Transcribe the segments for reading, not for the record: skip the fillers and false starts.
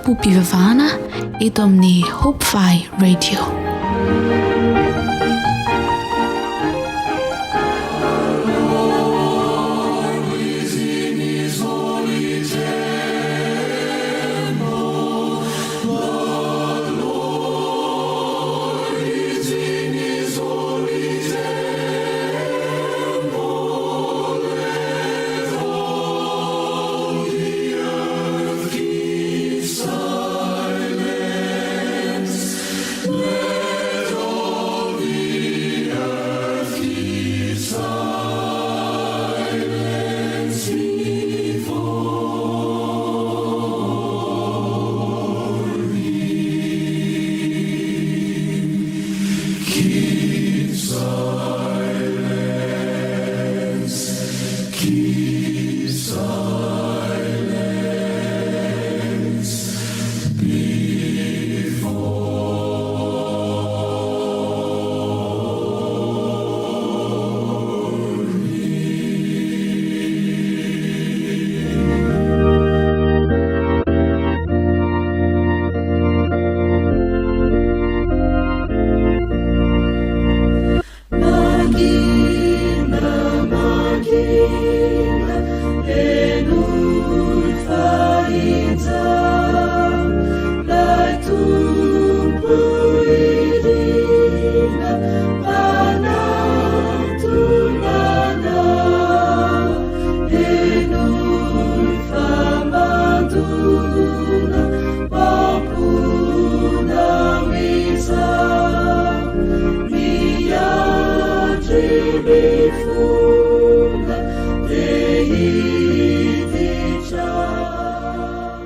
fanompoam-pivavahana eto amin'ny Hope Fi Radio.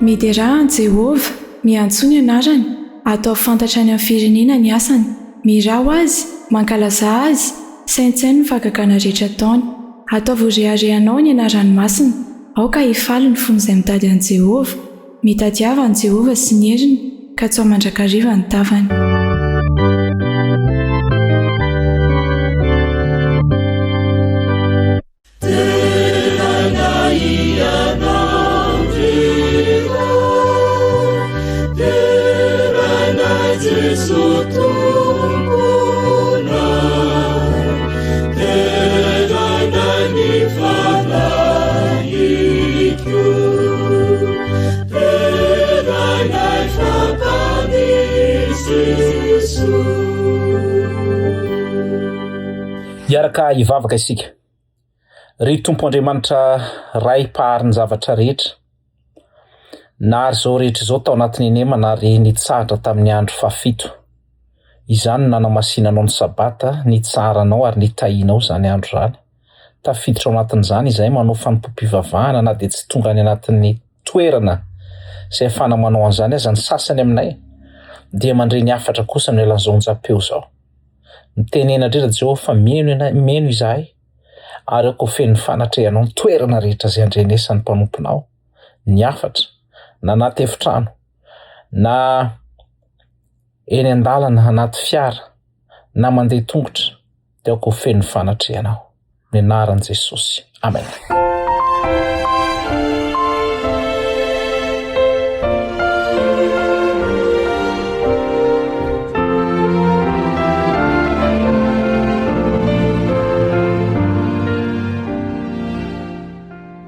Miderà an'i Jehovah, miantsoa ny anarany, ataovy fantatra any amin'ny firenena ny asany. Mihirà ho azy, mankalazà azy, saintsaino ny fahagagana rehetra ataony. Ataovy ho reharehanao ny anarany masina, aoka hifaly ny fon'izay mitady an'i Jehovah. Mitadiava an'i Jehovah sy ny heriny, katsaho mandrakariva ny tavany. Hiaraka hivavaka isika. Ry Tompo Andriamanitra Ray Mpahary ny zavatra rehetra, nahary izao rehetra izao tao anatin'ny henemana ary nitsahatra tamin'ny andro fahafito. Izany no nanamasinanao ny Sabata, nitsaharanao ary nitahianao izany andro izany. Tafiditra ao anatin'izany izahay manao fanompoam-pivavahana na dia tsy tonga any anatin'ny toerana izay ahafahana manao an'izany aza ny sasany aminay dia mandre ny hafatra kosa amin'ny alalan'izao onjam-peo izao. Mitenena indrindra Jehovah fa mino ianay, mino izahay ary aoka ho feno ny fanatrehanao ny toerana rehetra izay andrenesan'ny mpanomponao ny hafatra na anaty efitrano na eny an-dalana anaty fiara na mandeha tongotra dia aoka ho feno ny fanatrehanao. Ny anaran'i Jesosy. Amen.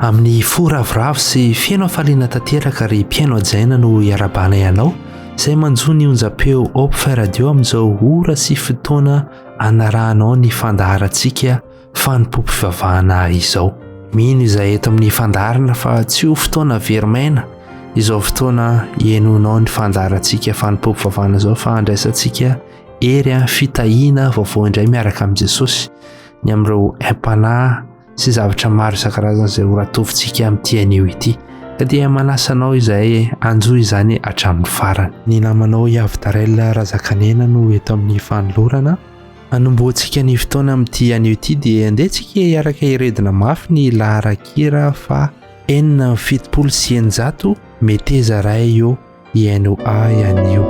Amin'ny fo ravoravo sy feno hafaliana tanteraka ry mpihaino hajaina no iarabanay anao izay manjo ny onjam-peo Opfa Radio amin'izao ora sy fotoana anarahanao ny fandaharantsika fanompoam-pivavahana izao. Mino izahay eto amin'ny fandaharana fa tsy ho fotoana very maina izao fotoana ihainoanao ny fandaharantsika fanompoam-pivavahana izao fa handraisantsika hery fitahiana vaovao indray miaraka amin'i Jesosy ny amin'ireo aim-panahy sy zavatra maro isan-karazany izay ho ratovintsika amin'ity anio ity. Ka dia manasa anao izahay hanjohy izany hatramin'ny farany. Ny namanao Iavidarel Razakanena no eto amin'ny fanolorana. Hanombohantsika ny fotoana amin'ity anio ity dia andeha tsika hiaraka hiredona mafy ny laharan-kira fa 676 meteza ray eo. Hihaino ahy anio.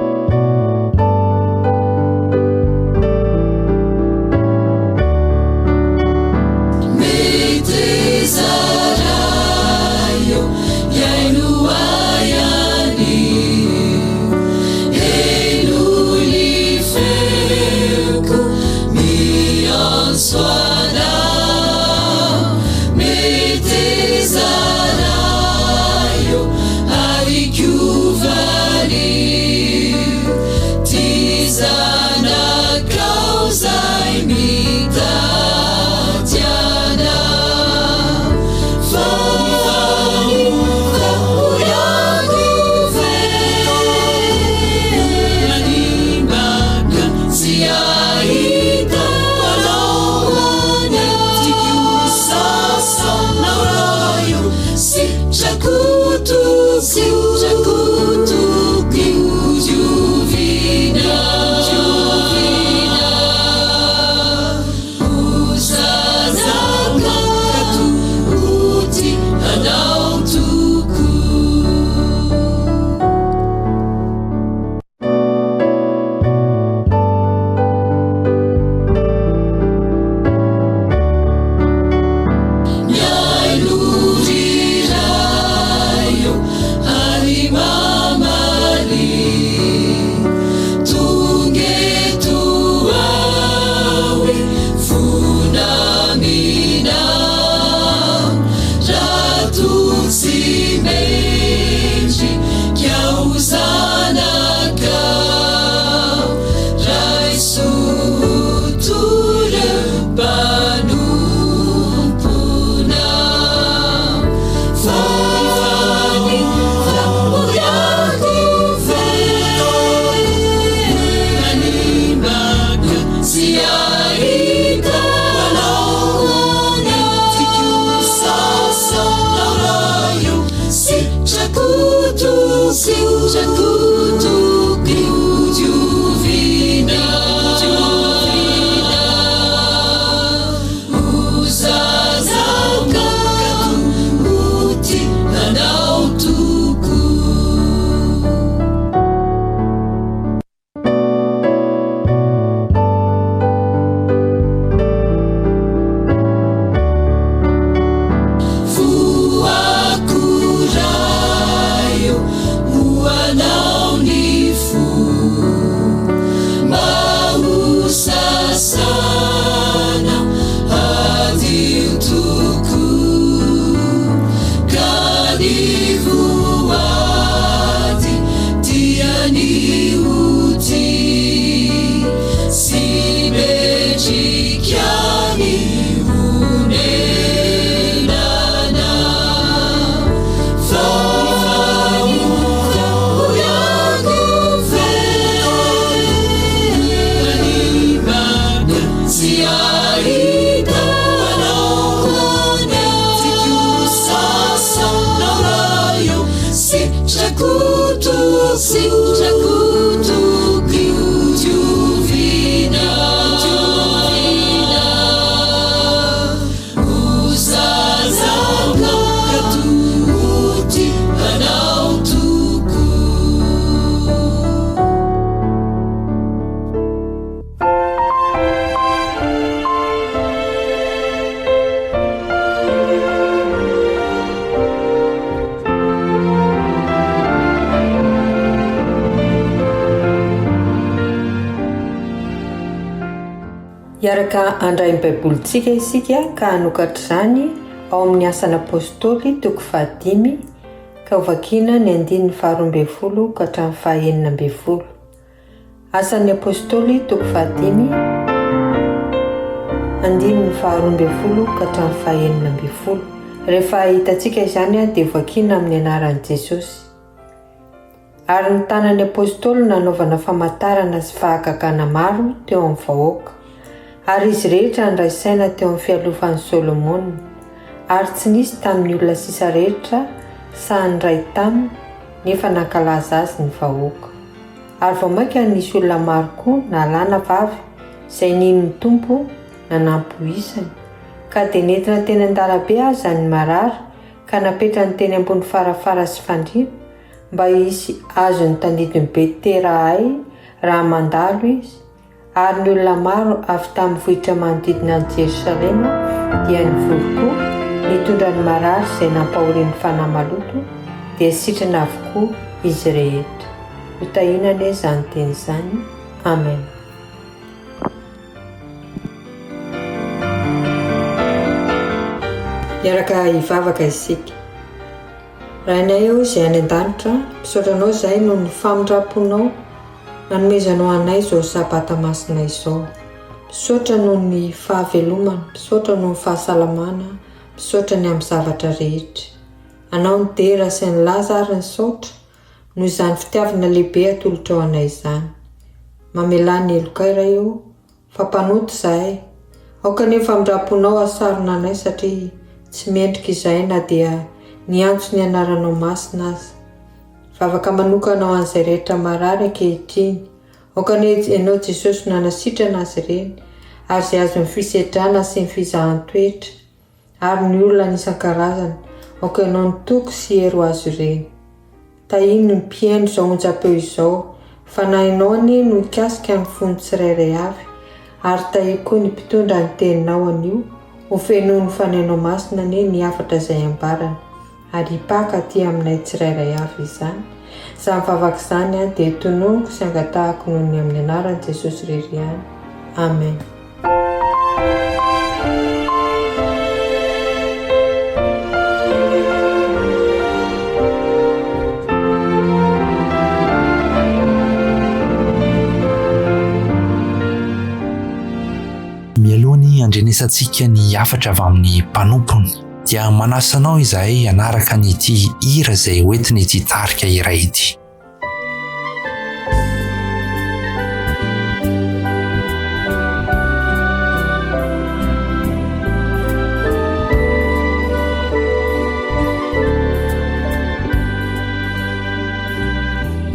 Meteza Ray ô, hihaino ahy anio. Hiaraka handray ny Baibolintsika isika ka hanokatra izany ao amin'ny Asan'ny Apostoly toko fahadimy ka hovakina ny andininy faharoa ambin'ny folo ka hatramin'ny faha-16. Asan'ny Apostoly toko fahadimy andininy faharoa ambin'ny folo ka hatramin'ny faha-16. Rehefa hitantsika izany dia vakina amin'ny anaran'i Jesosy. Ary ny tanan'ny Apostoly nanaovana famantarana sy fahagagana maro teo amin'ny vahoaka. Ary izy rehetra niray saina teo amin'ny fialofan'i Solomona. Ary tsy nisy tamin'ny olona sisa rehetra sahy niray taminy, nefa nankalaza azy ny vahoaka. Ary vao mainka nisy olona maro koa na lahy na vavy izay nino ny Tompo nanampy ho isany, ka dia nentina teny an-dalabe aza ny marary ka napetrany teny ambony farafara sy fandriana, mba hisy azon'ny tandindon'i Betera ahy raha mandalo izy, ary ny olona maro avy tamin'ny vohitra manodidina an'i Jerosalema dia nivory koa, nitondra ny marary izay nampahorian'ny fanahy maloto, dia sitrana avokoa izy rehetra. Hotahiana anie izany teny izany. Amena. Hiaraka hivavaka isika. Rainay ô izay any an-danitra, misaotra Anao izahay noho ny famindram-ponao nanomezanao anay izao Sabata masina izao. Misaotra noho ny fahavelomana, misaotra noho ny fahasalamana, misaotra ny amin'ny zavatra rehetra. Anao ny dera sy ny laza ary ny saotra noho izany fitiavana lehibe atolotrao anay izany. Mamelà ny helokay Ray ô, Fa mpanota izahay. Aoka anie ny famindram-ponao hahasarona anay satria tsy mendrika izahay na dia niantso ny anaranao masina aza. Vavaka manokana ho an'izay rehetra marary ankehitriny. Aoka anie Ianao Jesosy no hanasitrana azy ireny ary izay azon'ny fisedrana sy ny fizahan-toetra. Ary ny olona isan-karazany, aoka ianao ny toky sy hery ho azy ireny. Tahino ny mpihaino izao onjam-peo izao, Fanahinao anie no hikasika ny fon'ny tsirairay avy, ary tahio koa ny mpitondra ny teninao anio, ho fenoin'ny Fanahinao Masina anie ny hafatra izay ambarany, ary hipaka aty aminay tsirairay avy izany. Izany vavaka izany dia tononiko sy angatahako noho ny amin'ny anaran'i Jesosy irery ihany. Amen. Mialoha ny handrenesantsika ny hafatra avy amin'ny mpanompony dia manasa anao izahay hanaraka an'ity hira izay hoentin'ity tarika iray ity.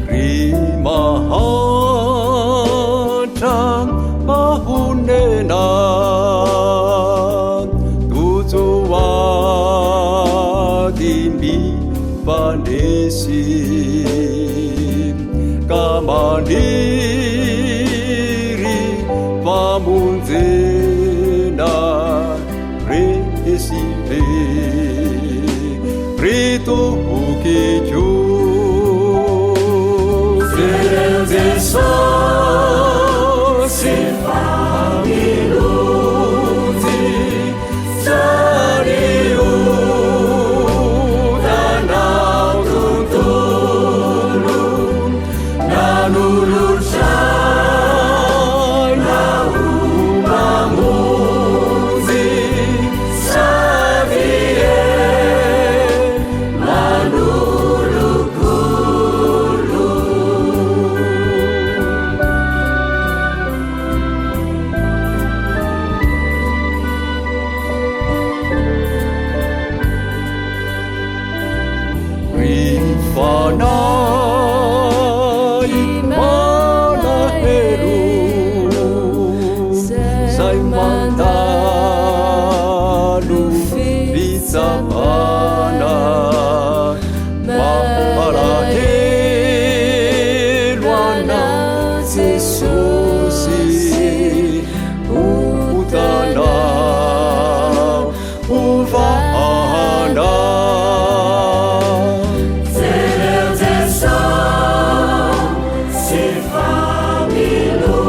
Ry mahantra mahonena Tojo ady mifandresy Ka maniry famonjena Resy be Ry tokiko Jereo Jesosy fa milonjy Tsary otanao tontolo Nanolotra aina ho mpamonjy Xavier manolokolo. Ry fanahy malahelo Zay mandalo fitsapana Mampalahelo anao Jesosy Otanao hovahana Jereo Jesosy fa milonjy.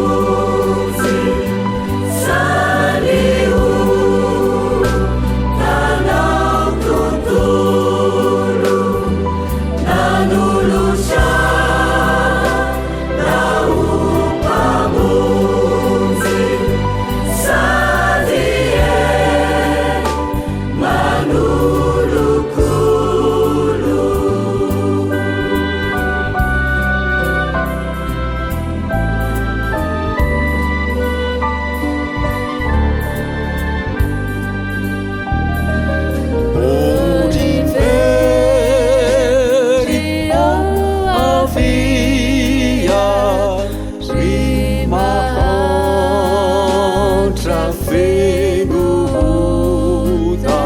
feno ota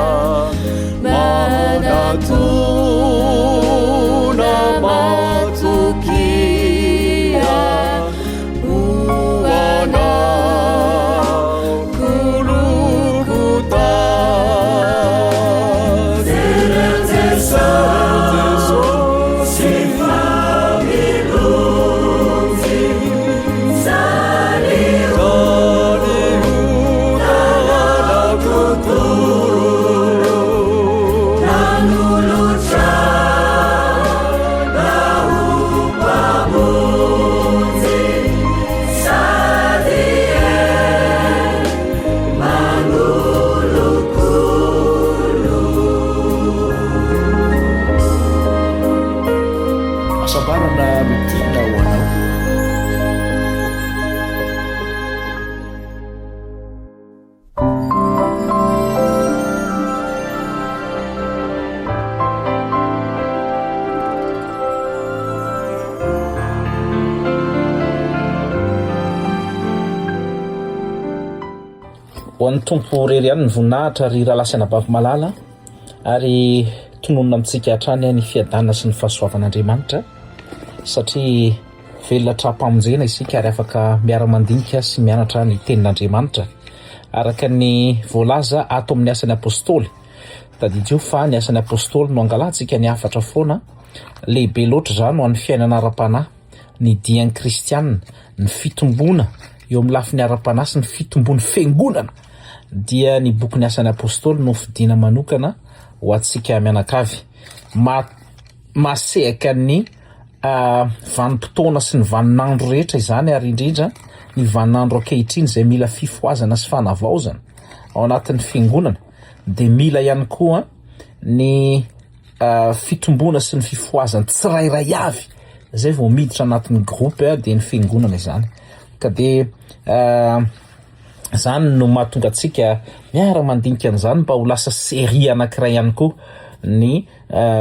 manatona matokia ho anao Gologota. Jesosy Hasambarana no tiana ho anao. Ho an'ny Tompo irery ihany ny voninahitra ry rahalahy sy anabavy malala ary tononina amintsika hatrany ny fiadanana sy ny fahasoavan'Andriamanitra satria velona hatrampamonjena isika ary afaka miara-mandinika sy mianatra ny tenin'Andriamanitra araka ny voalaza ato amin'ny asan'ny apostoly. Tadidio fa ny asan'ny apostoly no angalantsika ny hafatra foana, lehibe loatra izany ho an'ny fiainana ara-panahy, ny dian'ny kristianina, ny fitomboana eo amin'ny lafiny ara-panahy sy ny fitombon'ny fiangonana dia ny bokin'ny asan'ny apostoly no fidina manokana ho antsika mianakavy. Mahasehaka ny vanim-potoana sy ny vaninandro rehetra izany ary indrindra ny vaninandro ankehitriny izay mila fifohazana sy fanavaozana ao anatin'ny fiangonana dia mila ihany koa ny fitomboana sy ny fifohazana tsirairay avy izay vao miditra anatin'ny groupe dia ny fiangonana izany ka dia Izany no mahatonga antsika miara-mandinika an'izany mba ho lasa série anankiray ihany koa ny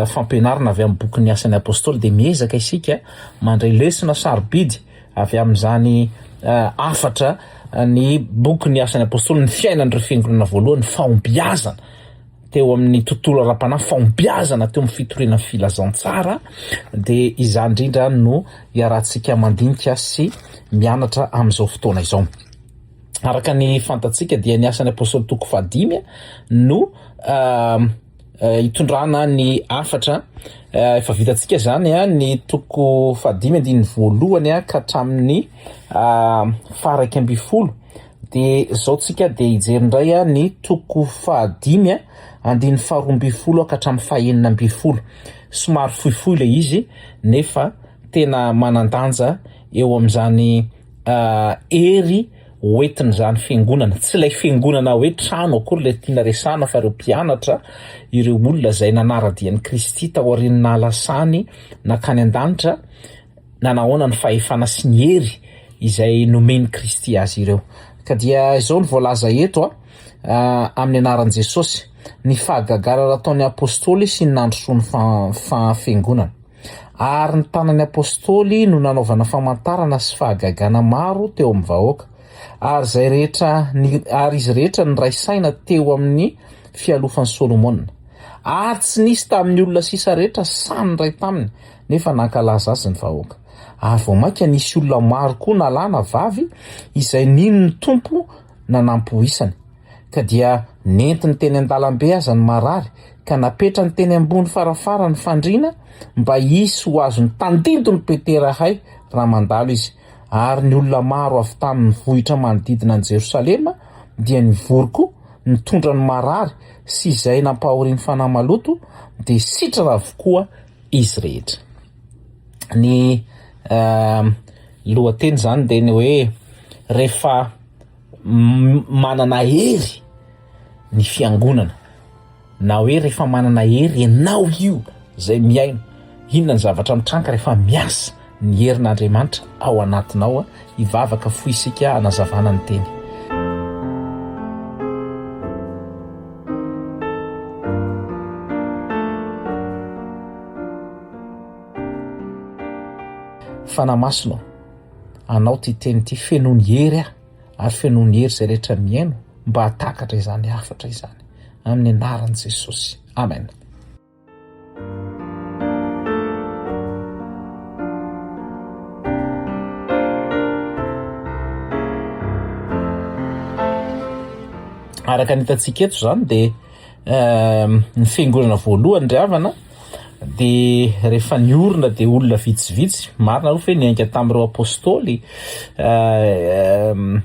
fampianarana avy amin'ny bokin'ny Asan'ny Apostoly dia miezaka isika mandray lesona sarobidy avy amin'izany hafatra ny bokin'ny Asan'ny Apostoly, ny fiainan'ireo fiangonana voalohany, ny fahombiazana teo amin'ny tontolo ara-panahy, fahombiazana teo amin'ny fitoriana ny filazantsara dia izany indrindra no iarahantsika mandinika sy mianatra amin'izao fotoana izao. Araka ny fantatsika dia ny asan'ny apostoly toko fahadimy no hitondrana ny hafatra efa vitantsika izany ny toko fahadimy andininy voalohany ka hatramin'ny faha-11 dia izao tsika dia hijery indray ny toko fahadimy andininy faha-12 ka hatramin'ny faha-16 somary fohifohy ilay izy nefa tena manan-danja eo amin'izany hery hoentin'izany fiangonana, tsy ilay fiangonana hoe trano akory ilay tiana resahana fa ireo mpianatra, ireo olona izay nanara-dia an'i Kristy taorian'ny nahalasany nankany an-danitra, nanahoana ny fahefana sy ny hery izay nomen'i Kristy azy ireo. Ka dia izao no voalaza eto a, amin'ny anaran'i Jesosy, ny fahagagana nataon'ny apostoly sy ny nandrosoan'ny fiangonana. Ary ny tanan'ny apostoly no nanaovana famantarana sy fahagagana maro teo amin'ny vahoaka. Ary izay rehetra ary izy rehetra niray saina teo amin'ny fialofan'i Solomona. Ary tsy nisy tamin'ny olona sisa rehetra sahy niray taminy, nefa nankalaza azy ny vahoaka. Ary vao mainka nisy olona maro koa na lahy na vavy izay nino ny Tompo nanampy ho isany. Ka dia nentiny teny an-dalambe aza ny marary, ka napetrany teny ambony farafara ny fandriana, mba hisy ho azon'ny tandindon'i Petera hay raha mandalo izy. Ary ny olona maro avy tamin'ny vohitra manodidina an'i Jerosalema dia nivory koa, nitondra ny marary sy izay nampahorian'ny fanahy maloto, dia sitrana avokoa izy rehetra. Ny lohateny izany dia ny hoe rehefa manana hery ny fiangonana na hoe rehefa manana hery ianao io izay mihaino, inona ny zavatra mitranga rehefa miasa ny herin'Andriamanitra ao anatinao? Hivavaka fohy isika hanazavana ny teny. Fanahy Masina ô, Anao ity teny ity, fenoy ny hery aho ary fenoy ny hery izay rehetra mihaino. mba hahatakatra izany hafatra izany. Amin'ny anaran'i Jesosy. Amen. Araka ny hitantsika eto izany dia ehm, ny fiangonana voalohany ry havana dia rehefa niorina dia olona vitsivitsy, marina aloha fa hoe niainga tamin'ireo apôstôly ehm,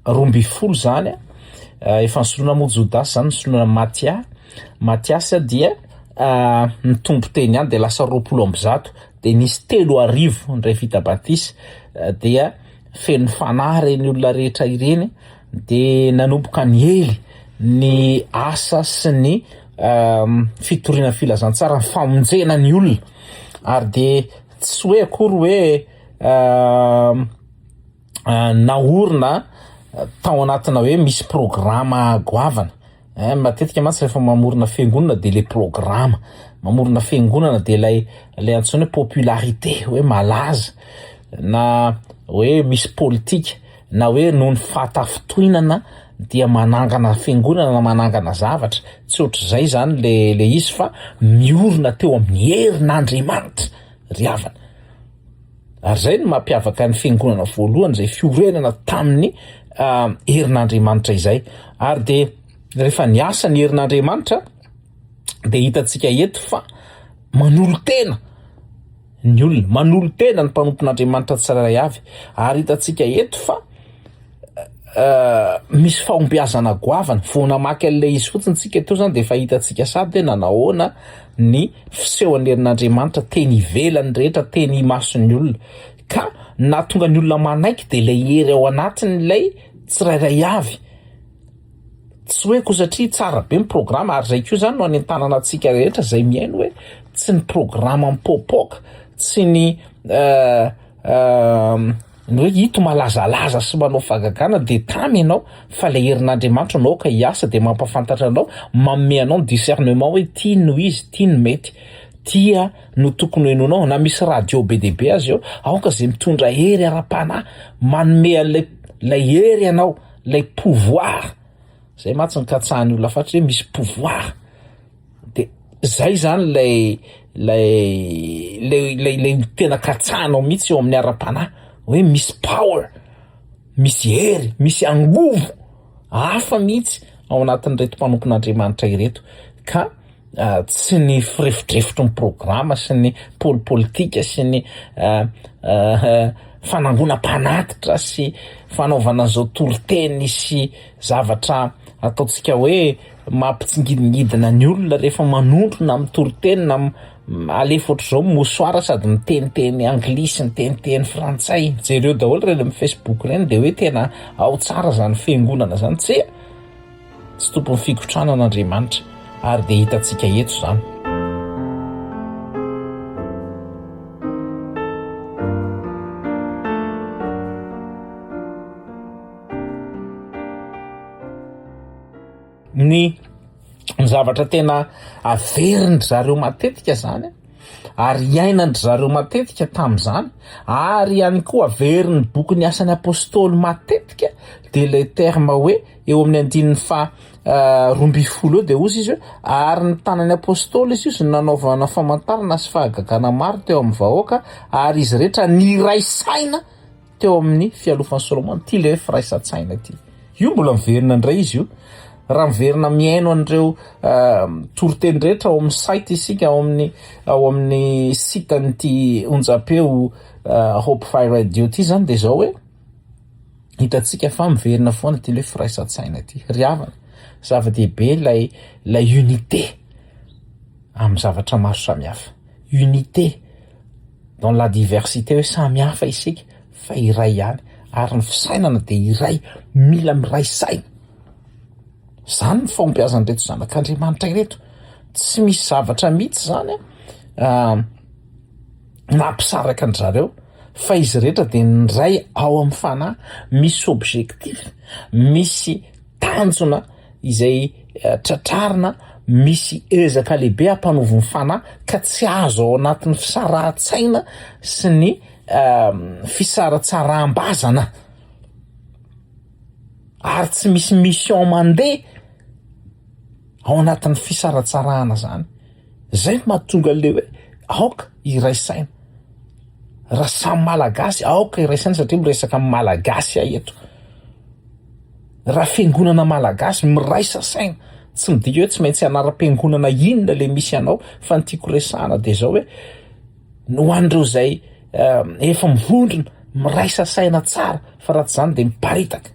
12 izany, efa nisoloina moa Jodasy izany, nisoloina Matia, Matiasy dia nitombo teny ihany dia lasa 120, dia nisy 3000 indray vita batisa, dia feno fanahy ireny olona rehetra ireny, dia nanomboka niely ny asa sy ny fitoriana filazantsara, ny famonjena ny olona, ary dia tsy hoe akory hoe naorina tao anatina hoe misy programa goavana eh, matetika mantsy rehefa mamorona fiangonana de le programa, mamorona fiangonana de ilay ilay antsoina hoe popularité hoe malaza na hoe misy politika na hoe noho ny fahatafintohinana dia manangana fiangonana na manangana zavatra, tsy ohatr'izay zany le le izy fa miorina teo amin'ny herin'Andriamanitra ry havana. Ary izay no mampiavaka ny fiangonana voalohany izay fiorenana tamin'ny herin'Andriamanitra izay. Ary dia rehefa niasa ny herin'Andriamanitra dia hitantsika eto fa manolo-tena ny olona, manolo-tena ny mpanompon'Andriamanitra tsirairay avy. Ary hitantsika eto fa misy fahombiazana goavana, vao namaky an'ilay izy fotsiny tsika teo zany de efa hitantsika sady hoe nanahoana ny fisehoan'ny herin'Andriamanitra teny ivelany rehetra, teny imason'ny olona, ka nahatonga ny olona manaiky de ilay hery ao anatin'ilay tsirairay avy, tsy hoe koa satria tsara be ny programa, ary zay koa zany no anentanana antsika rehetra zay mihaino hoe tsy ny programa mipoapoaka, tsy ny Ny hoe ito malazalaza sy manao fahagagana dia tamy ianao fa ilay herin'Andriamanitra no aoka hiasa dia mampahafantatra anao, manome anao ny discernement hoe ity no izy, ity no mety, ity no tokony ho henoinao, na misy radio be dia be aza eo, aoka izay mitondra hery ara-panahy manome an'ilay ilay hery anao, ilay pouvoir, izay mantsy no katsahan'ny olona fatratra hoe misy pouvoir. De zay zany lay lay lay lay lay tena katsahanao mihitsy eo amin'ny ara-panahy hoe misy power, misy hery, misy angovo hafa mihitsy ao anatin'ireto mpanompon'Andriamanitra ireto ka tsy ny firefodrefotry ny programa sy ny polipolitika sy ny fanangonam-panatitra sy fanaovana an'izao toriteny sy zavatra ataontsika hoe mampitsingidingidina ny olona rehefa manondro na mitory teny na alefa ohatr'izao mouchoir sady miteniteny anglisy miteniteny frantsay, jereo daholo ireny amin'ny facebook ireny de hoe tena ao tsara zany fiangonana zany, tsia, tsy tompon'ny fikotranana Andriamanitra ary de hitantsika eto zany. Ny ny zavatra tena averin-dry zareo matetika zany ary iainan-dry zareo matetika tamin'izany ary ihany koa averin'ny bokin'ny asan'ny apostoly matetika de ilay terme hoe eo amin'ny andininy faha 12 eo de hozy izy hoe ary ny tanan'ny apostoly izy izy no nanaovana famantarana sy fahagagana maro teo amin'ny vahoaka ary izy rehetra niray saina teo amin'ny fialofan'i Solomona. Ity ilay hoe firaisan-tsaina ity. Io mbola miverina indray izy io. Raha miverina mihaino an'ireo toriteny rehetra ao amin'ny site isika, ao amin'ny ao amin'ny site an'ity onjam-peo Hope Fire Radio ity izany dia izao hoe hitantsika fa miverina foana ity ilay hoe firaisan-tsaina ity. Ry havana, zava-dehibe ilay ilay unité amin'ny zavatra maro samihafa. Unité. Dans la diversité hoe samy hafa isika fa iray ihany ary ny fisainana dia iray, mila miray saina. Zany ny fahombiazan'ireto zanak'Andriamanitra ireto. Tsy misy zavatra mihitsy zany an nampisaraka an-dry zareo fa izy rehetra dia niray ao amin'ny fanahy, misy objectif, misy tanjona izay tratrarina, misy ezaka lehibe ampanovin'ny fanahy ka tsy azo ao anatin'ny fisarahan-tsaina sy ny fisaratsaraham-bazana. Ary tsy misy mission mandeha ao anatin'ny fisaratsarahana zany. Zay no mahatonga an'le hoe aoka hiray saina. Raha samy Malagasy, aoka hiray saina satria miresaka amin'ny Malagasy aho eto. Raha fiangonana Malagasy, miraisa saina. Tsy midika hoe tsy maintsy anaram-piangonana inona le misy anao fa ny tiako resahana de zao hoe ho an'ireo izay efa mivondrona, miraisa saina tsara fa raha tsy izany de miparitaka.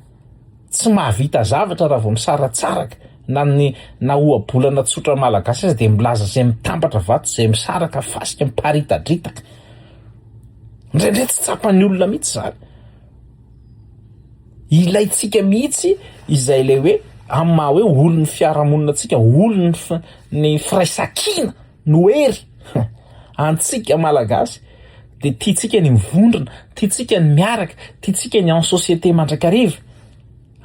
Tsy mahavita zavatra raha vao misaratsaraka na ny na ohabolana tsotra malagasy aza dia milaza izay mitambatra vato izay misaraka fasika miparitadritaka. Indraindray tsy tsapan'ny olona mihitsy izany. Ilaintsika mihitsy izay ilay hoe amin'ny maha hoe olon'ny fiarahamonina antsika, olon'ny ny firaisankina no hery antsika malagasy dia tiantsika ny mivondrona, tiantsika ny miaraka, tiantsika ny en société mandrakariva.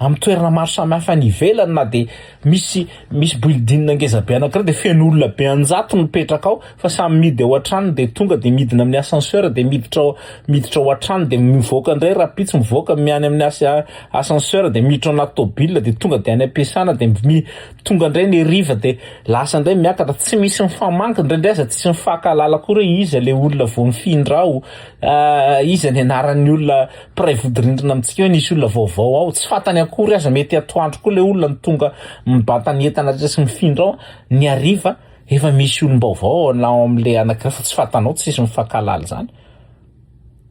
Amin'ny toerana maro samihafa any ivelany na dia misy misy building ngeza be anankiray dia feno olona be an-jatony mipetraka ao fa samy mihidy ao an-tranony dia tonga dia midina amin'ny ascenseur dia miditra ao miditra ao an-trano dia mivoaka indray rahampitso mivoaka miany amin'ny as- ascenseur dia miditra ao anaty tôbila dia tonga dia any am-piasana dia mi- tonga indray ny hariva dia lasa indray miakatra tsy misy mifamangy indraindray aza tsisy mifankahalala akory hoe iza ilay olona vao mifindra ao iza ny anaran'ny olona mpiray vodirindrina amintsika hoe nisy olona vaovao ao, tsy fantany akory aza, mety atoandro koa ilay olona no tonga mibata ny entana rehetra sy mifindra ao, ny hariva efa misy olom-baovao ao na ao amin'ilay anankiray fa tsy fantanao, tsisy mifankahalala izany.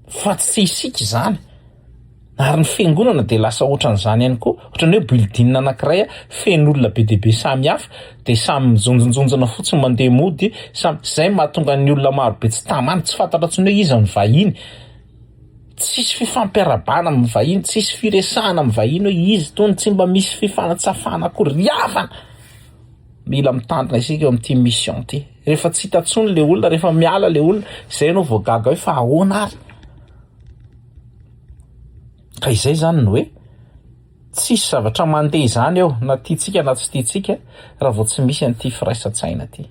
Fa tsy isika izany. Ary ny fiangonana dia lasa ohatran'izany ihany koa, ohatran'ny hoe building anankiray feno olona be dia be samy hafa, dia samy mijonjonjonjona fotsiny mandeha mody, samy, izay mahatonga ny olona maro be tsy tamana, tsy fantatra intsony hoe iza ny vahiny. Tsisy fifampiarabana amin'ny vahiny, tsisy firesahana amin'ny vahiny hoe izy itony, tsy mba misy fifanatsafana akory. Ry havana! Mila mitandrina isika eo amin'ity mission ity. Rehefa tsy hita intsony le olona, rehefa miala le olona, izay ianao vao gaga hoe fa ahoana ary? Ka izay izany no hoe tsisy zavatra mandeha izany eo na tiantsika na tsy tiantsika raha vao tsy misy an'ity firaisan-tsaina ity.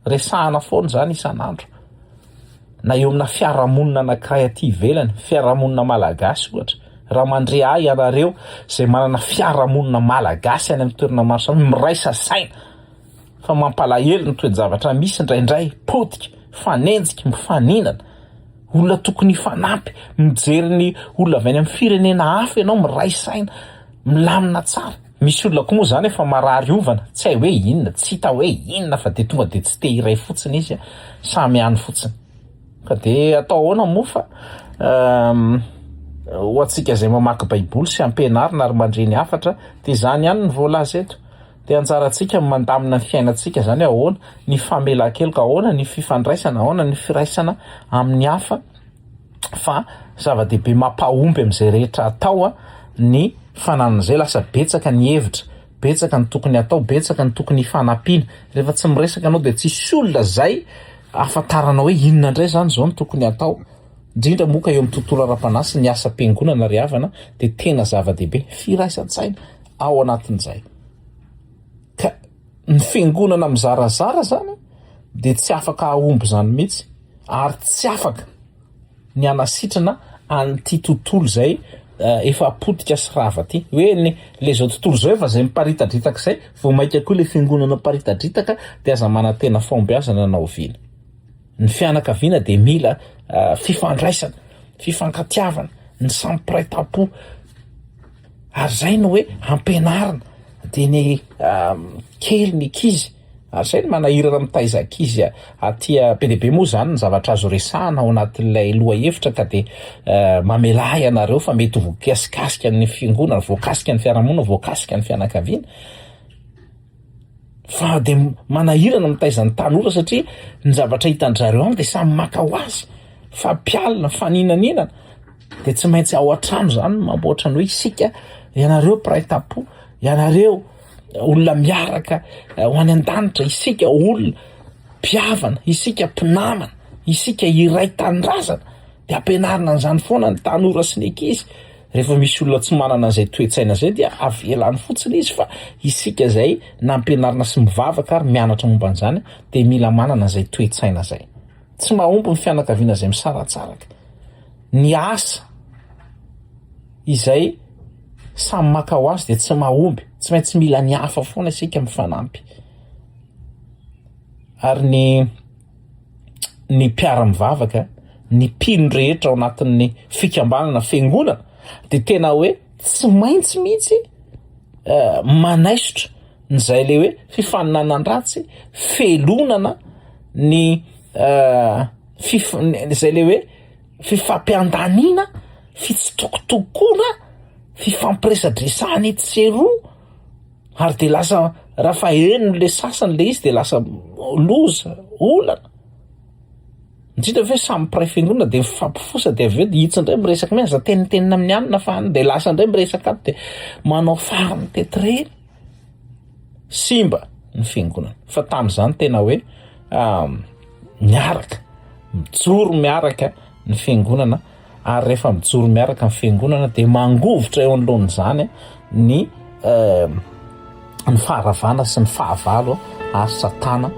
Resahana foana izany isan'andro. Na eo amina fiarahamonina anankiray aty ivelany, fiarahamonina malagasy ohatra, raha mandre ahy ianareo izay manana fiarahamonina malagasy any amin'ny toerana maro samihafa, miraisa saina fa mampalahelo ny toe-javatra misy indraindray, potika, mifanenjika, mifaninana, olona tokony hifanampy, mijery ny olona avy any amin'ny firenena hafa ianao, miray saina, milamina tsara. Misy olona koa moa izany efa marary ovana, tsy hay hoe inona, tsy hita hoe inona fa dia tonga dia tsy te hiray fotsiny izy, samy any fotsiny. Ka dia atao ahoana moa fa ho antsika izay mamaky baiboly sy ampianarina ary mandre ny hafatra dia izany ihany no voalaza eto. Dia anjarantsika ny mandamina ny fiainantsika izany hoe ahoana ny famelan-keloka, ahoana ny fifandraisana, ahoana ny firaisana amin'ny hafa. fa zava-dehibe mampahomby amin'izay rehetra atao ny fananana izay, lasa betsaka ny hevitra, betsaka ny tokony atao, betsaka ny tokony hifanampiana, rehefa tsy miresaka ianao dia tsisy olona izay ahafantaranao hoe inona indray izany izao no tokony atao, indrindra moa ka eo amin'ny tontolo ara-panahy sy ny asam-piangonana ry havana dia tena zava-dehibe, firaisan-tsaina ao anatin'izay. Ka ny fiangonana mizarazara izany dia tsy afaka hahomby izany mihitsy. ary tsy afaka ny hanasitrana an'ity tontolo izay efa potika sy rava ity. Hoe ny le zao tontolo izao efa izay miparitadritaka izay, vao mainka koa le fiangonana miparitadritaka dia aza manantena fahombiazana na oviana. Ny fianakaviana dia mila fifandraisana, fifankatiavana, ny samy mpiray tampo. Ary izay no hoe ampianarina dia ny kely ny ankizy. Ary zay no manahirana mitaiza ankizy aty be dia be moa zany ny zavatra azo resahana ao anatin'ilay lohahevitra ka dia mamelà ahy ianareo fa mety ho voakasikasika ny fiangonana, voakasika ny fiarahamonina, voakasika ny fianakaviana. Fa dia manahirana mitaiza ny tanora satria ny zavatra hitan-dry zareo any dia samy maka ho azy, fampialina, faninaninana. Dia tsy maintsy ao an-trano zany no mamboatra ny hoe isika, ianareo mpiray tampo, ianareo olona miaraka ho any an-danitra, isika olona mpihavana, isika mpinamana, isika iray tanindrazana, dia ampianarina an'izany foana ny tanora sy ny ankizy. Rehefa misy olona tsy manana an'izay toe-tsaina izay dia avela any fotsiny izy fa isika izay nampianarina sy mivavaka ary mianatra momba an'izany dia mila manana an'izay toe-tsaina izay. Tsy mahomby ny fianakaviana izay misaratsaraka. Ny asa izay. Samy maka ho azy dia tsy mahomby, tsy maintsy mila ny hafa foana isika mifanampy. Ary ny ny mpiara-mivavaka, ny mpino rehetra ao anatin'ny fikambanana, fiangonana dia tena hoe tsy maintsy mihitsy eh, manaisotra nyzay le hoe fifaninanan-dratsy, felonana ny eh, fif- zay le hoe fifampiandaniana, fitsitokotokoana, fifampiresadresahana etsy sy eroa, ary de lasa raha fa henony le sasany le izy de lasa loza, olana. Indrindra fa hoe samy mpiray fiangonana de mifampifosa de avy eo de itsy indray miresaka hoe aza tenitenina amin'ny anona fa any de lasa indray miresaka ato de manao fary mitety ireny. Simba ny fiangonana fa tamin'izany tena hoe miaraka, mijoro miaraka ny fiangonana ary rehefa mijoro miaraka ny fiangonana dia mangovitra eo anoloan'izany ny ny faharavana sy ny fahavalo ary satana.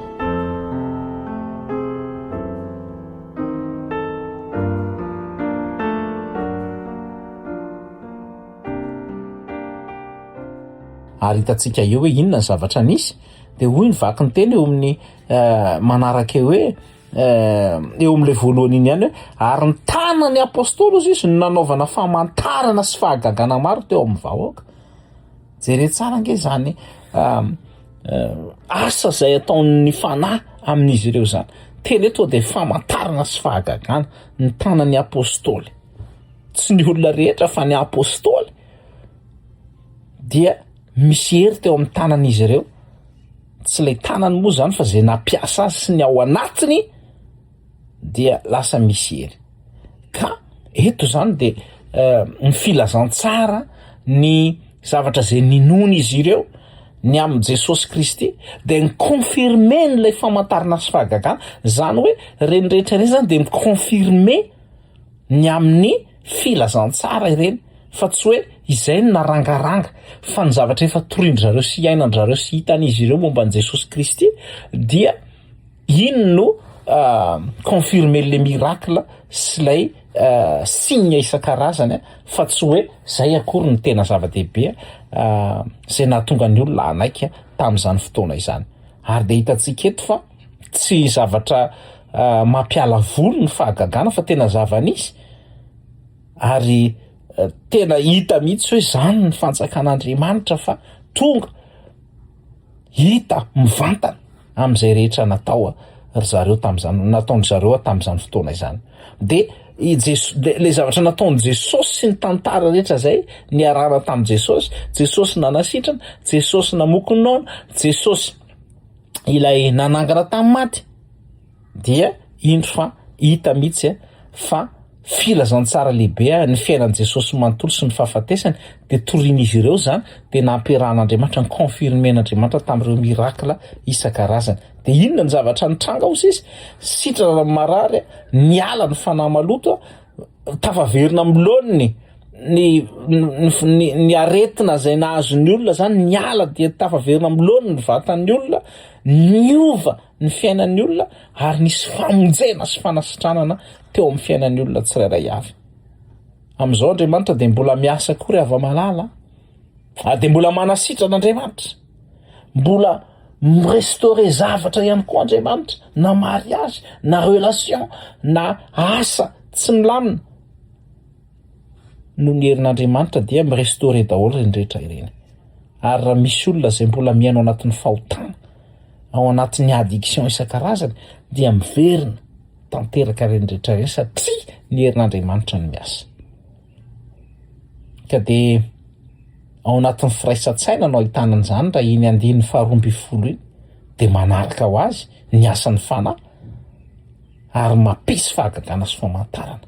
Ary hitantsika eo hoe inona ny zavatra nisy, dia hoy ny vakin-teny eo amin'ny manaraka eo hoe eo amin'ilay voalohany iny ihany hoe ary ny tanan'ny apôstôly hozy izy no nanaovana famantarana sy fahagagana maro teo amin'ny vahoaka. Jereo tsara ange izany asa izay ataon'ny fanahy amin'izy ireo izany. Tena hoe tonga dia famantarana sy fahagagana ny tanan'ny apôstôly. Tsy ny olona rehetra fa ny apôstôly dia misy hery teo amin'ny tanan'izy ireo. Tsy ilay tanany moa izany fa izay nampiasa azy sy ny ao anatiny dia lasa misy hery. Ka eto izany dia eh, ny filazantsara ny zavatra izay ninoan'izy ireo ny amin'i Jesosy Kristy dia ni-confirmer n'ilay famantarana sy fahagagana. Izany hoe ireny rehetra ireny izany dia mi-confirmer ny amin'ny filazantsara ireny fa tsy hoe izay no narangaranga fa ny zavatra efa torin-dry zareo sy iainan-dry zareo sy hitan'izy ireo momba an'i Jesosy Kristy dia iny no confirmer le miracle sy ilay signe isan-karazany fa tsy hoe zay akory no tena zava-dehibe izay nahatonga ny olona hanaiky tamin'izany fotoana izany. Ary dia hitantsika eto fa tsy zavatra mampiala voly ny fahagagana fa tena zava-nisy ary tena hita mihitsy hoe zany ny fanjakan'Andriamanitra fa tonga hita mivantana amin'izay rehetra natao ry zareo tamin'izany nataon-dry zareo tamin'izany fotoana izany. De i Jeso- de le zavatra nataon'i Jesosy sy ny tantara rehetra zay niarahana tamin'i Jesosy, Jesosy nanasitrana, Jesosy namoky ny noana, Jesosy ilay nanangana tamin'ny maty dia indro fa hita mihitsy fa filazantsara lehibe ny fiainan'i Jesosy manontolo sy ny fahafatesany dia torian'izy ireo izany dia nampiarahan'Andriamanitra ny confirmen'Andriamanitra tamin'ireo miracle isan-karazany dia inona ny zavatra nitranga hozy izy sitrana ny marary niala ny fanahy maloto tafaverina amin'ny laoniny ny ny ny aretina izay nahazo ny olona zany niala dia tafaverina amin'ny laoniny ny vatan'ny olona niova ny fiainan'ny olona ary nisy famonjena sy fanasitranana teo amin'ny fiainan'ny olona tsirairay avy. Amin'izao Andriamanitra dia mbola miasa koa ry hava-malala ary dia mbola manasitrana Andriamanitra. Mbola mi-restaurer zavatra ihany koa Andriamanitra na mariage na relation na asa tsy milamina. Noho ny herin'Andriamanitra dia mi-restaurer daholo ireny rehetra ireny. Ary raha misy olona izay mbola miaina ao anatin'ny fahotana, ao anatin'ny addiction isan-karazany dia miverina tanteraka ireny rehetra ireny satria ny herin'Andriamanitra no miasa. Ka dia ao anatin'ny firaisan-tsaina no ahitana an'izany raha iny andininy faharoa ambin'ny folo iny dia manaraka ho azy ny asan'ny fanahy ary mampisy fahagagana sy famantarana.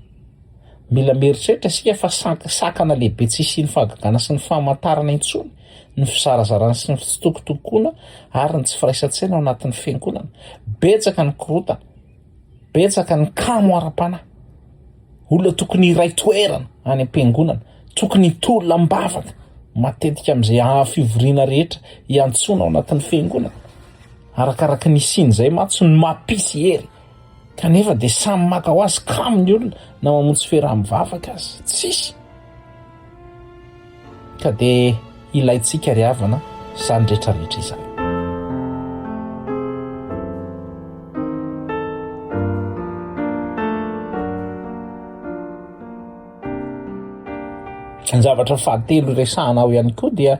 Mila mieritreritra isika fa sakana lehibe tsy hisian'ny fahagagana sy ny famantarana intsony ny fizarazarana sy ny fitsitokotokoana ary ny tsy firaisan-tsaina ao anatin'ny fiangonana. Betsaka ny korontana, betsaka ny kamo ara-panahy. Olona tokony hiray toerana any am-piangonana, tokony hitolona am-bavaka matetika amin'izay fivoriana rehetra iantsoana ao anatin'ny fiangonana. Arakaraka ny hisian'izay mantsy no mampisy hery. Kanefa dia samy maka ho azy kamo ny olona na mamonjy fiaraha-mivavaka aza. Tsisy. Ka dia ilaintsika ry havana izany rehetra rehetra izany. Ny zavatra fahatelo resahana ao ihany koa dia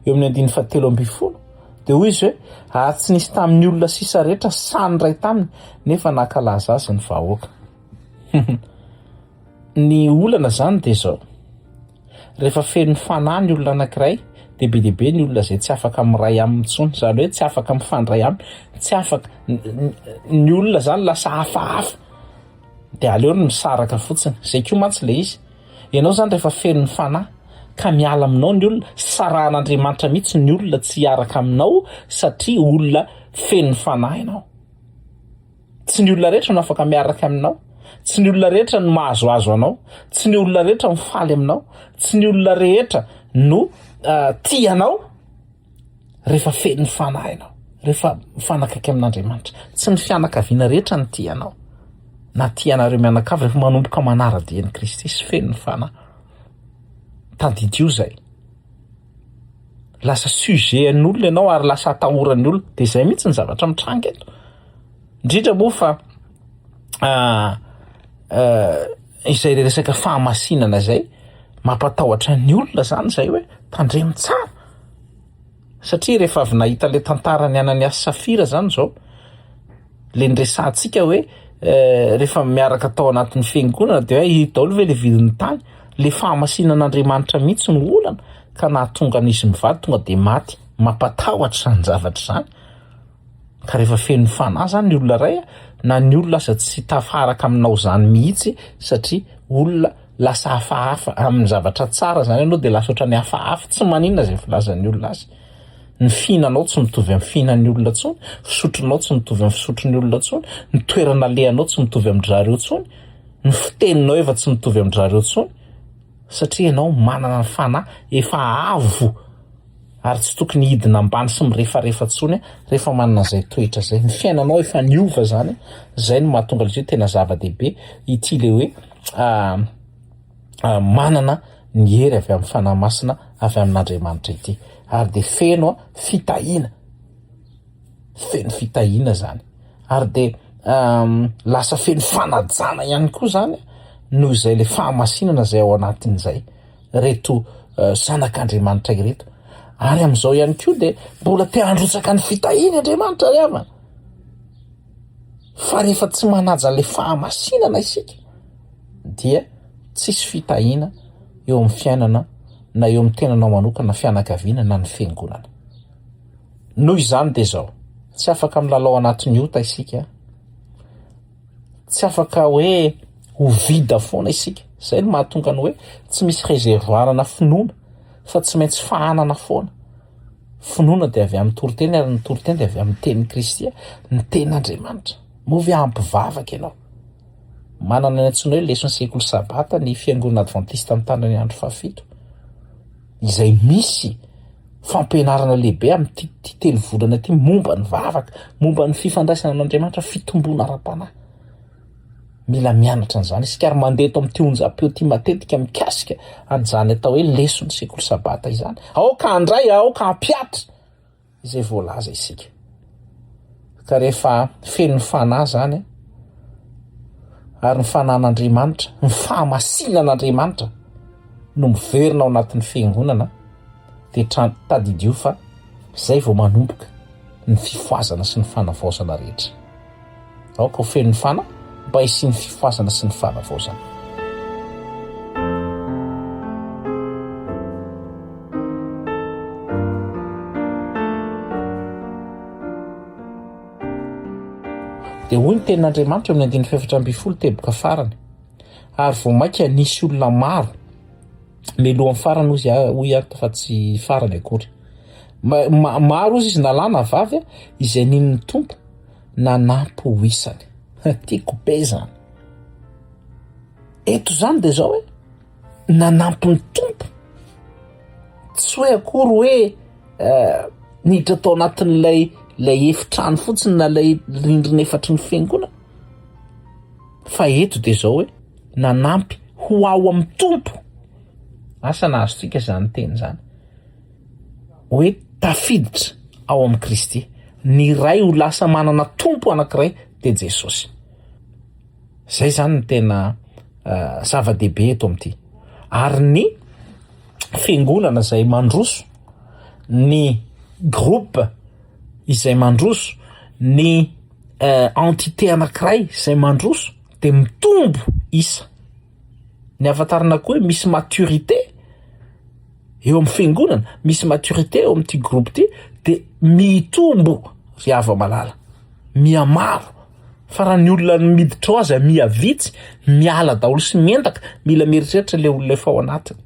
eo amin'ny andininy fahatelo ambin'ny folo dia hoy izy hoe ary tsy nisy tamin'ny olona sisa rehetra sahy niray taminy nefa nankalaza azy ny vahoaka. Ny olana zany dia zao, rehefa feno fanahy ny olona anankiray dia be dia be ny olona izay tsy afaka miray aminy intsony, izany hoe tsy afaka mifandray aminy, tsy afaka, ny olona zany lasa hafahafa dia aleony misaraka fotsiny, zay koa mantsy le izy, ianao zany rehefa feno ny fanahy ka miala aminao ny olona, sarahan'Andriamanitra mihitsy ny olona tsy hiaraka aminao satria olona feno ny fanahy ianao. Tsy ny olona rehetra no afaka miaraka aminao, tsy ny olona rehetra no mahazoazo anao, tsy ny olona rehetra mifaly aminao, tsy ny olona rehetra no tia anao rehefa feno ny fanahinao, rehefa mifanakaiky amin'Andriamanitra. Tsy ny fianakaviana rehetra no tia anao, na tia anareo mianakavy rehefa manomboka manara-dia an'i Kristy sy feno ny fanahy. Tadidio izay. Lasa sujet an'olona ianao ary lasa atahoran'ny olona. Dia izay mihitsy ny zavatra mitranga eto. Indrindra moa fa izay resaka fahamasinana izay, mampatahotra ny olona izany izay hoe tandremo tsara. Satria rehefa avy nahita ilay tantaran'i Ananiasy sy Safira izany izao, le niresahantsika hoe rehefa miaraka tao anatin'ny fiangonana de hoe io daholo ve le vidin'ny tany, le fahamasinan'Andriamanitra mihitsy no olana ka nahatonga an'izy mivady tonga de maty, mampatahotra izany zavatra izany, ka rehefa feno fanahy zany ny olona iray na ny olona aza tsy tafaraka aminao zany mihitsy satria olona lasa hafahafa amin'ny zavatra tsara zany ianao de lasa ohatran'ny hafahafa, tsy maninona izay filazan'ny olona azy. Ny fihinanao tsy mitovy amin'ny fihinan'ny olona intsony, fisotronao tsy mitovy amin'ny fisotron'ny olona intsony, ny toerana alehanao tsy mitovy amin-dry zareo intsony, ny fiteninao efa tsy mitovy amin-dry zareo intsony, satria ianao manana ny fanahy efa avo ary tsy tokony hidina ambany sy mirefarefa intsony rehefa manana an'izay toetra izay. Ny fiainanao efa niova izany, izay no mahatonga ilay izy hoe tena zava-dehibe ity ilay hoe manana ny hery avy amin'ny Fanahy Masina avy amin'Andriamanitra ity ary dia feno fitahiana, feno fitahiana izany ary dia lasa feno fanajana ihany koa izany noho izay le fahamasinana izay ao anatin'izay reto zanak'Andriamanitra ireto ary amin'izao ihany koa dia mbola te handrotsaka ny fitahiany Andriamanitra ry havana fa rehefa tsy manaja le fahamasinana isika dia tsisy fitahiana eo amin'ny fiainana na eo amin'ny tenanao manokana, fianakaviana na ny fiangonana. Noho izany dia izao, tsy afaka milalao anatin'ny ota isika, tsy afaka hoe ho vide foana isika. Izay no mahatonga ny hoe tsy misy réservoir na finoana fa tsy maintsy fahanana foana. Finoana dia avy amin'ny toriteny ary ny toriteny dia avy amin'ny tenin'i Kristy, ny tenin'Andriamanitra. Moa ve ampy vavaka ianao? Manana ny antsoina hoe leson'ny sekoly sabata ny fiangonana advantista mitandrina ny andro fahafito, izay misy fampianarana lehibe amin'ity ity telo volana ity momba ny vavaka, momba ny fifandraisana amin'Andriamanitra, fitomboana ara-panahy. Mila mianatra an'izany isika ary mandeha eto amin'ity onjam-peo ity matetika mikasika an'izany atao hoe leson'ny sekoly sabata izany. Aoka handray, aoka hampihatra. izay voalaza isika. Ka rehefa feno ny fanahy zany ary ny fanan'Andriamanitra, ny fahamasinan'Andriamanitra no miverina ao anatin'ny fiangonana dia tadidio fa zay vao manomboka ny fifohazana sy ny fanavaozana rehetra. Aoka ho feno ny fanahy mba hisian'ny fifohazana sy ny fanavaozana. Dia hoy ny tenin'Andriamanitra eo amin'ny andininy faha-14 teboka farany, ary vao mainka nisy olona maro melohan'ny farany hozy hoy aho fa tsy farany akory. Maro hozy izy na lahy na vavy izay nino ny Tompo nanampy ho isany. Tiako be izany. Eto izany dia izao hoe nanampy ny Tompo. Tsy hoe akory hoe eh, niditra tao anatin'ilay ilay efitrano fotsiny na ilay rindrina efatry ny fiangonana. Fa eto dia izao hoe nanampy ho ao amin'ny Tompo. Asa na azontsika izany teny izany. hoe tafiditra ao amin'i Kristy. Ny iray ho lasa manana Tompo anankiray dia Jesosy. Zay zany no tena zava-dehibe eto amin'ity. Ary ny fiangonana izay mandroso, ny groupe izay mandroso, ny entité anankiray izay mandroso dia mitombo isa. Ny ahafantarana koa hoe misy maturité eo amin'ny fiangonana, misy maturité eo amin'ity groupe ity de mitombo ry hava-malala, mihamaro fa raha ny olona miditra ao aza miha vitsy, miala daholo sy miendaka, mila mieritreritra le olona efa ao anatiny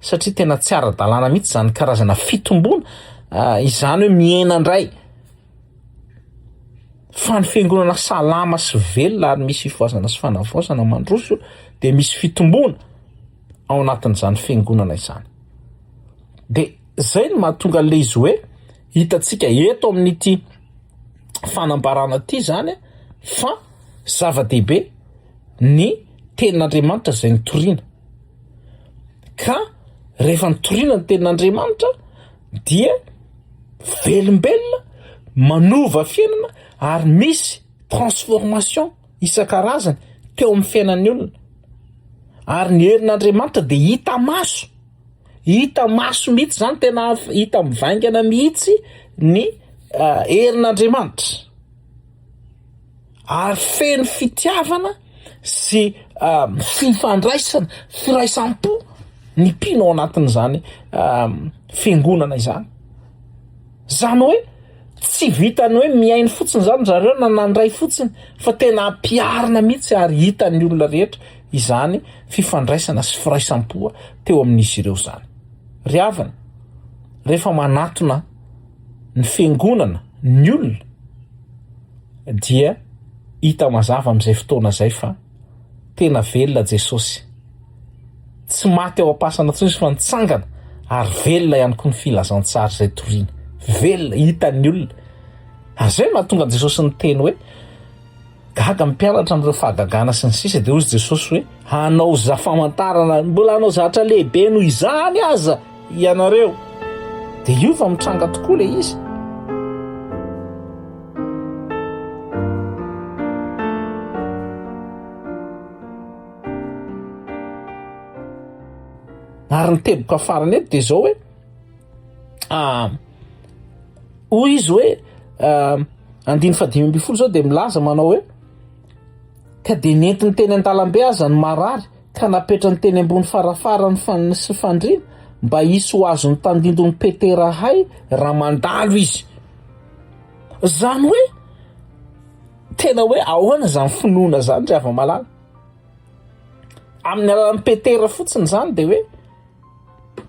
satria tena tsy ara-dalàna mihitsy zany karazana fitomboana izany hoe mihena indray. Fa ny fiangonana salama sy velona ary misy fifohazana sy fanavaozana mandroso dia misy fitomboana ao anatin'izany fiangonana izany. De zay no mahatonga an'ilay izy hoe hitantsika eto amin'ity fanambarana ity zany fa zava-dehibe ny tenin'Andriamanitra izay nitoriana. Ka rehefa nitoriana ny tenin'Andriamanitra dia velombelona, manova fiainana ary misy transformation isan-karazany teo amin'ny fiainan'ny olona. Ary ny herin'Andriamanitra dia hita maso, hita maso mihitsy zany, tena hita mivaingana mihitsy ny ah, herin'Andriamanitra. Ary feno fitiavana sy fifandraisana, firaisam-po ny mpino ao anatin'izany fiangonana izany. Izany hoe tsy vitan'ny hoe mihaino fotsiny izany zareo na nandray fotsiny fa tena ampiharina mihitsy ary hitan'ny olona rehetra izany fifandraisana sy firaisam-po teo amin'izy ireo izany. Ry havana, rehefa manatona ny fiangonana ny olona dia hita mazava amin'izay fotoana izay fa tena velona Jesosy. Tsy maty ao am-pasana intsony izy fa nitsangana ary velona ihany koa ny filazantsara izay torina. Velona, hitan'ny olona. Ary izay no mahatonga an'i Jesosy niteny hoe Gaga ny mpianatra amin'ireo fahagagana sy ny sisa dia hoy Jesosy hoe hanao za famantarana mbola hanao zavatra lehibe noho izany aza ianareo. Dia io fa mitranga tokoa ilay izy. Ary ny teboka farany eto dia izao hoe ah, hoy izy hoe ah, andiny fahadimy ambin'ny folo izao dia milaza manao hoe ka dia nentiny teny an-dalambe aza ny marary ka napetrany teny ambony farafarany fan- sy fandriana mba hisy ho azon'ny tandindon'i Petera hay raha mandalo izy. Zany hoe tena hoe ahoana zany finoana zany ry hava-malala? Amin'ny alalan'i Petera fotsiny zany dia hoe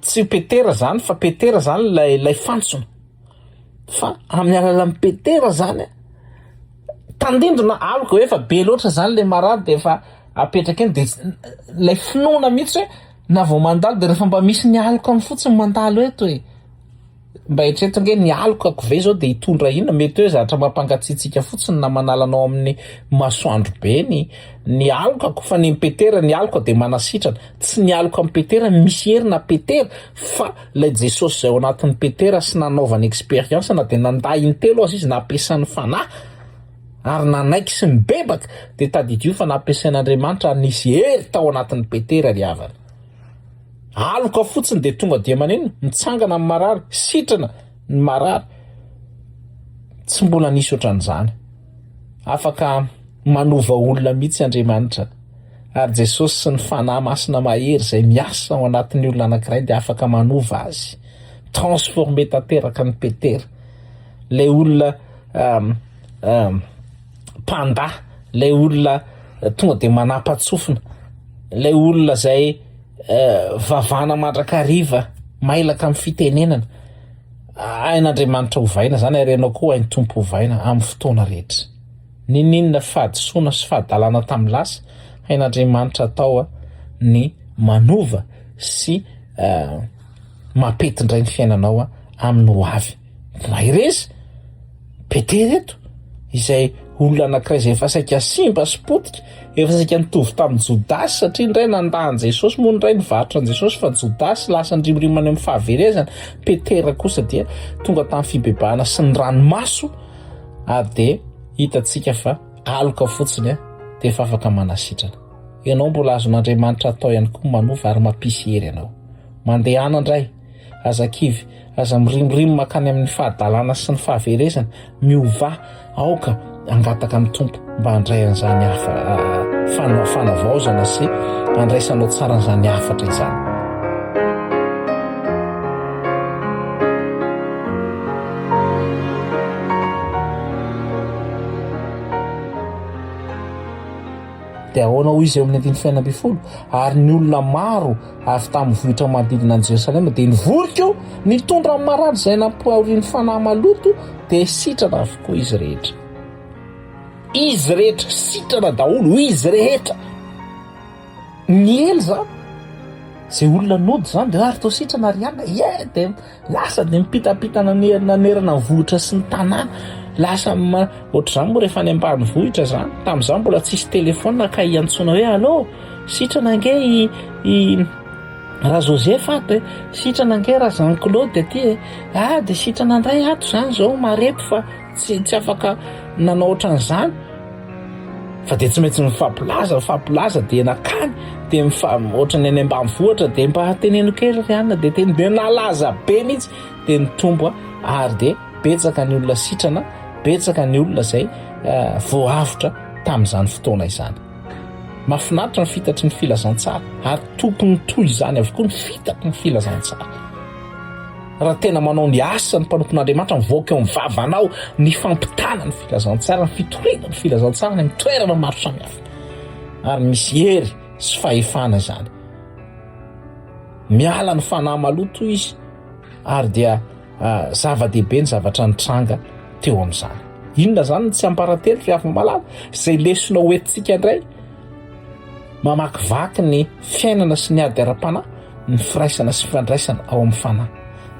Tsy Petera zany fa Petera zany ilay ilay fantsona. Fa amin'ny alalan'i Petera zany tandindona aloka hoe efa be loatra zany le marary de efa apetraka eny de ilay finoana mihitsy hoe na vao mandalo de rehefa mba misy ny aloka amin'ny fotsiny mandalo eto e. Mba eritrereto ange ny alokako ve zao de hitondra inona? Mety hoe zavatra mampangatsiatsiaka fotsiny na manala anao amin'ny masoandro be ny ny alokako fa ny an'i Petera ny aloka de manasitrana. Tsy ny aloka amin'i Petera misy hery na Petera fa ilay Jesosy izay ao anatin'i Petera sy nanaovany expérience na dia nandà intelo aza izy nampiasan'ny fanahy ary nanaiky sy nibebaka de tadidio fa nampiasain'Andriamanitra ary nisy hery tao anatin'i Petera ry havana. Aloka fotsiny dia tonga dia manenina, mitsangana ny marary, sitrana ny marary. Tsy mbola nisy ohatran'izany. Afaka manova olona mihitsy Andriamanitra. Ary Jesosy sy ny Fanahy Masina mahery izay miasa ao anatin'ny olona anankiray dia afaka manova azy. Transformer tanteraka an'i Petera. Ilay olona um, um, mpandà, ilay olona tonga dia manapa-tsofina, ilay olona izay vavana mandrakariva, mailaka amin'ny fitenenana. Hain'Andriamanitra ovaina izany ary ianao koa hain'ny Tompo ovaina amin'ny fotoana rehetra. N'inon'inona fahadisoana sy fahadalana tamin'ny lasa, hain'Andriamanitra atao ny manova sy mampety indray ny fiainanao amin'ny ho avy. Mahereza! Petera eto, izay. Olona anankiray izay efa saika simba sy potika, efa saika nitovy tamin'i Jodasy satria ny iray nandà an'i Jesosy moa ny iray nivarotra an'i Jesosy fa Jodasy lasa nirimorimo any amin'ny fahaverezana, Petera kosa dia tonga tamin'ny fibebahana sy ny ranomaso ary dia hitantsika fa aloka fotsiny dia efa afaka manasitrana. Ianao mbola azon'Andriamanitra atao ihany koa manova ary mampisy hery anao. Mandehana indray, aza kivy, aza mirimorimo mankany amin'ny fahadalana sy ny fahaverezana, miovà, aoka hangataka amin'ny Tompo mba handray an'izany hafa fanavaozana sy handraisanao tsara an'izany hafatra izany. Dia ahoana hoy izy eo amin'ny andininy fahenina ambin'ny folo? Ary ny olona maro avy tamin'ny vohitra manodidina an'i Jerosalema dia nivory koa, nitondra ny marary izay nampahorian'ny fanahy maloto, dia sitrana avokoa izy rehetra. Izy rehetra, sitrana daholo, izy rehetra. Niely izany. Izay olona nody izany dia ary toa sitrana ry anona, ie, dia Lasa dia mipitapita nanerana ny vohitra sy ny tanàna. Lasa ohatr'izany moa rehefa any ambanivohitra izany. Tamin'izany mbola tsisy telefaonina ka hiantsoana hoe allo, sitrana ange i i Ra-Joseph ato e, sitrana ange Ra-Jean Claude aty e. Ah dia sitrana indray ato izany izao marefo fa tsy tsy afaka nanao ohatran'izany. Fa dia tsy maintsy mifampilaza, mifampilaza dia nakany, dia mifa- ohatran'ny any ambanivohitra dia mba teneno kely ry anona dia teny dia nalaza be mihitsy dia nitombo ary dia betsaka ny olona sitrana, betsaka ny olona izay voaavotra tamin'izany fotoana izany. Mahafinaritra ny fitatry ny filazantsara ary tokony toy izany avokoa ny fitatry ny filazantsara. Raha tena manao ny asa ny mpanompon'Andriamanitra, mivoaka eo amin'ny vavanao ny fampitana ny filazantsara, ny fitoriana ny filazantsara any amin'ny toerana maro samihafa. Ary misy hery sy fahefana izany. Miala ny fanahy maloto izy ary dia ah, zava-dehibe ny zavatra nitranga teo amin'izany. Inona izany ny tsiambaratelo ry hava-malala? Izay lesona hoentintsika indray Mamakivaky ny fiainana sy ny ady ara-panahy ny firaisana sy fifandraisana ao amin'ny fanahy,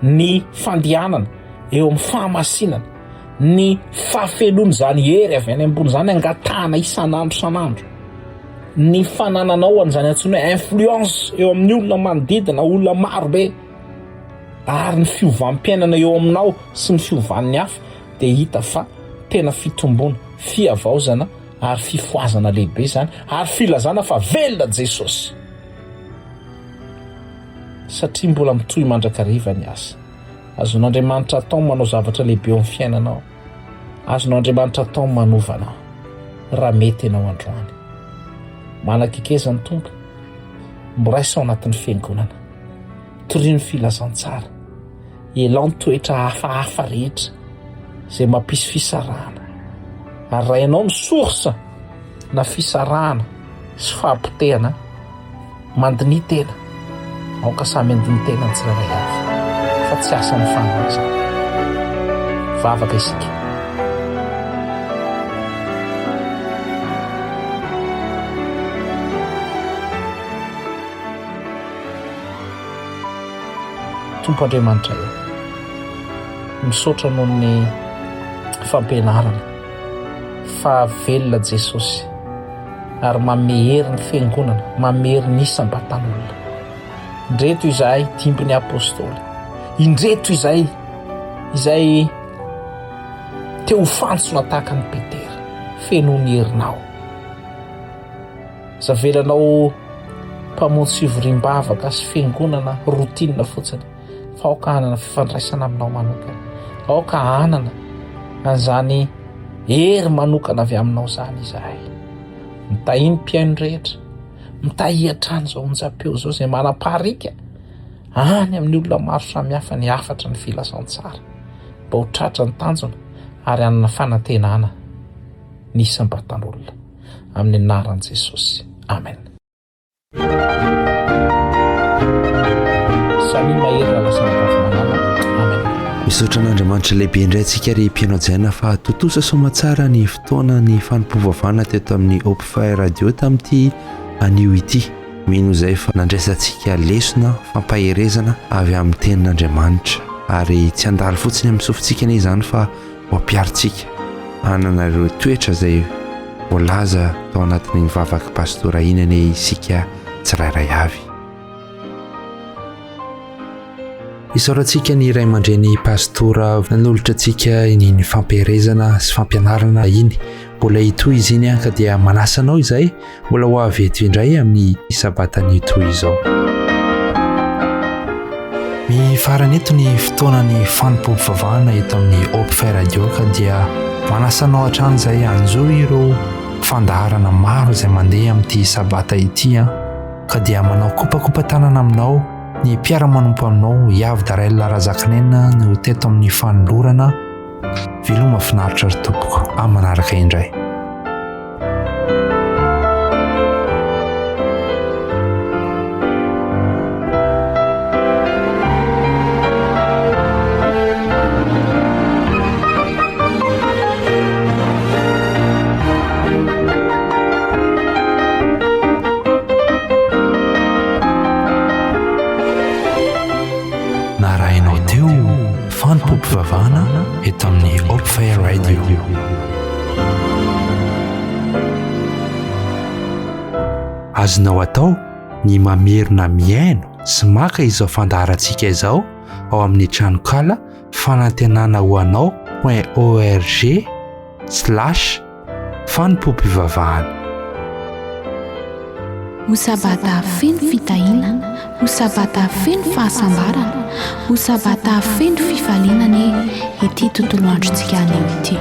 ny fandehanana eo amin'ny fahamasinana, ny fahafenoan'izany hery avy any ambony izany angatahana isan'andro isan'andro, ny fanananao an'izany antsoina hoe influence eo amin'ny olona manodidina, olona maro be, ary ny fiovam-piainana eo aminao sy ny fiovan'ny hafa dia hita fa tena fitomboana, fihavaozana Ary fifohazana lehibe izany, ary filazana fa velona Jesosy. Satria mbola mitohy mandrakariva ny asa. Azon'Andriamanitra atao ny manao zavatra lehibe eo amin'ny fiainanao. Azon'Andriamanitra atao ny manova anao, raha mety ianao androany. Manakekeza ny Tompo, miraisa ao anatin'ny fiangonana. Torio ny filazantsara. Ialao ny toetra hafahafa rehetra izay mampisy fisarahana. Ary raha ianao no source na fisarahana sy fahapotehana, mandiniha tena. Aoka samy handini-tena ny tsirairay avy fa tsy asan'ny fanahy izany. Vavaka isika. Tompo Andriamanitra eo, misaotra noho ny fampianarana fa velona Jesosy ary manome hery ny fiangonana, manome hery ny isam-batan'olona. Indreto izahay dimbin'ny apostoly, indreto izahay izay te ho fantsona tahaka an'i Petera, feno ny herinao. Aza avelanao mpamonjy fivoriam-bavaka sy fiangonana routine fotsiny fa aoka hanana fifandraisana aminao manokana. Aoka hanana an'izany hery manokana avy aminao izany izahay. Mitahiy ny mpihaino rehetra, mitahiy hatrany izao onjam-peo izao izay manam-parika any amin'ny olona maro samihafa ny hafatra ny filazantsara mba ho tratra ny tanjona ary hanana fanantenana ny isam-batan'olona. Amin'ny anaran'i Jesosy. Amen. Samia mahery rahalahy sy anabavy malala. Amen. Misaotra an'Andriamanitra lehibe indray antsika ry mpihaino hajaina fa tontosa soamatsara ny fotoana ny fanompoam-pivavahana teto amin'ny Hope Fire Radio tamin'ity anio ity. Mino izay fa nandraisantsika lesona fampaherezana avy amin'ny tenin'Andriamanitra ary tsy handalo fotsiny amin'ny sofintsika anie izany fa ho ampiharintsika. Hanana ireo toetra izay voalaza tao anatin'iny vavak'i Pastora iny anie isika tsirairay avy. Isaorantsika ny ray aman-dreny Pastora nanolotra antsika iny fampiherezana sy fampianarana iny. Mbola hitohy izy iny ka dia manasa anao izay Mbola ho avy eto indray amin'ny sabata anio toy izao. Mifarana eto ny fotoanan'ny fanompoam-pivavahana eto amin'ny Hope Radio ka dia manasa anao hatrany izay hanjohy ireo fandaharana maro izay mandeha amin'ity sabata ity an. Ka dia manao kopakopa-tanana aminao ny mpiara-manompo aminao Yavy Darel Razakinena no teto amin'ny fanolorana. Veloma finaritra ry tompoko, amin'ny manaraka indray. Narahinao teo fanompoam-pivavahana eto amin'ny Hope Fire Radio. Azonao atao ny mamerina mihaino sy maka izao fandaharantsika izao ao amin'ny tranonkala fanantenana ho anao point org slash fanompoam-pivavahana. Ho sabata feno fitahiana, ho sabata feno fahasambarana, ho sabata feno fifaliana anie ity tontolo androntsika anio ity.